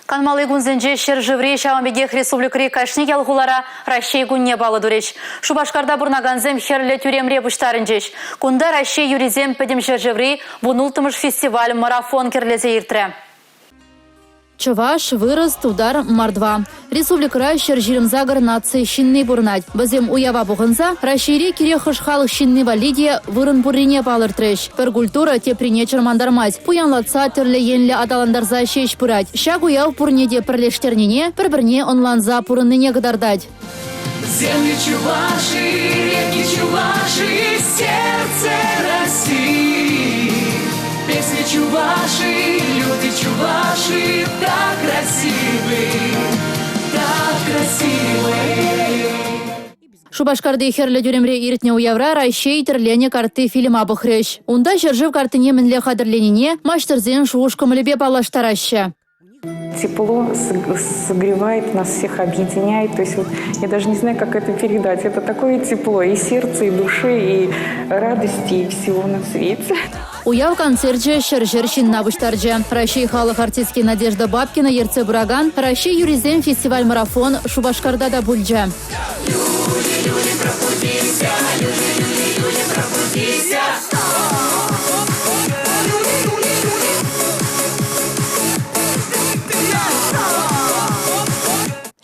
Канмалли кунсенче ҫӗршыври, ҫавӑн пекех республикӑри кашни ял-хулара Раҫҫей кунне паллӑ турӗҫ. Шупашкарта пурӑнакансем Хӗрлӗ тӳремре пуҫтарӑнчӗҫ. Кунта Раҫҫей юррисем пӗтӗм ҫӗршыври вунулттӑмӗш фестиваль марафон кӗрлесе иртрӗ. Чӑваш, вырӑс, тутар, мордва. Республикӑра 128 наци ҫынни пурӑнать. Вӗсем уява пухӑнса Раҫҫейре кирек хӑш халӑх ҫынни валли те вырӑн пуррине палӑртрӗҫ. Пӗр культура теприне чӑрмантармасть, пуянлатса тӗрлӗ енлӗ аталантарса ҫеҫ пырать. Ҫак уяв пурне те пӗрлештернине, пӗр-пӗрне ӑнланса пурӑннине кӑтартать. Земли чуваши, реки чуваши, сердце России. Песни чуваши, люди чуваши, так красивы, так красивы. Шупашкарти Хӗрлӗ тӳремре иртнӗ уявра Раҫҫей тӗрленӗ картти фильма пӑхрӗҫ. Унта ҫӗршыв карттине мӗнле хатӗрленине маҫтӑрсен шухӑш-кӑмӑлӗпе паллаштараҫҫӗ. Тепло согревает нас всех, объединяет. То есть вот я даже не знаю, как это передать. Это такое тепло и сердца, и души, и радости, и всего на свете. Уяв концерчӗ ҫӗр-ҫӗр ҫынна пуҫтарчӗ. Раҫҫей халӑх артистки Надежда Бабкина ертсе пыракан Раҫҫей юррисем фестиваль-марафон Шупашкарта та пулчӗ. Люди, люди, пробудися, люди, люди, люди, пробудися.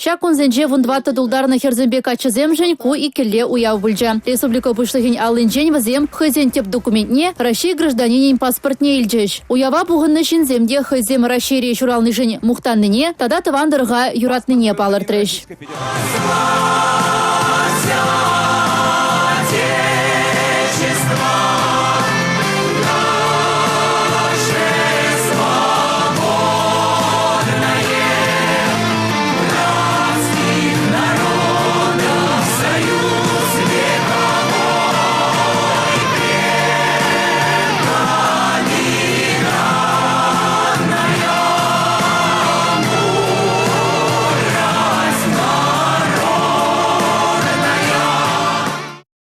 Ҫак кунсенче вунтӑваттӑ тултарнӑ хӗрсемпе каччӑсемшӗн ку иккӗлле уяв пулчӗ. Республика Пуҫлӑхӗн аллинчен вӗсем хӑйсен тӗп документне, Раҫҫей гражданинӗн паспортне илчӗҫ. Уява пухӑннӑ ҫынсем те хӑйсем Раҫҫейре ҫуралнишӗн мухтаннине тата тӑван тӑрӑха юратнине палӑртрӗҫ.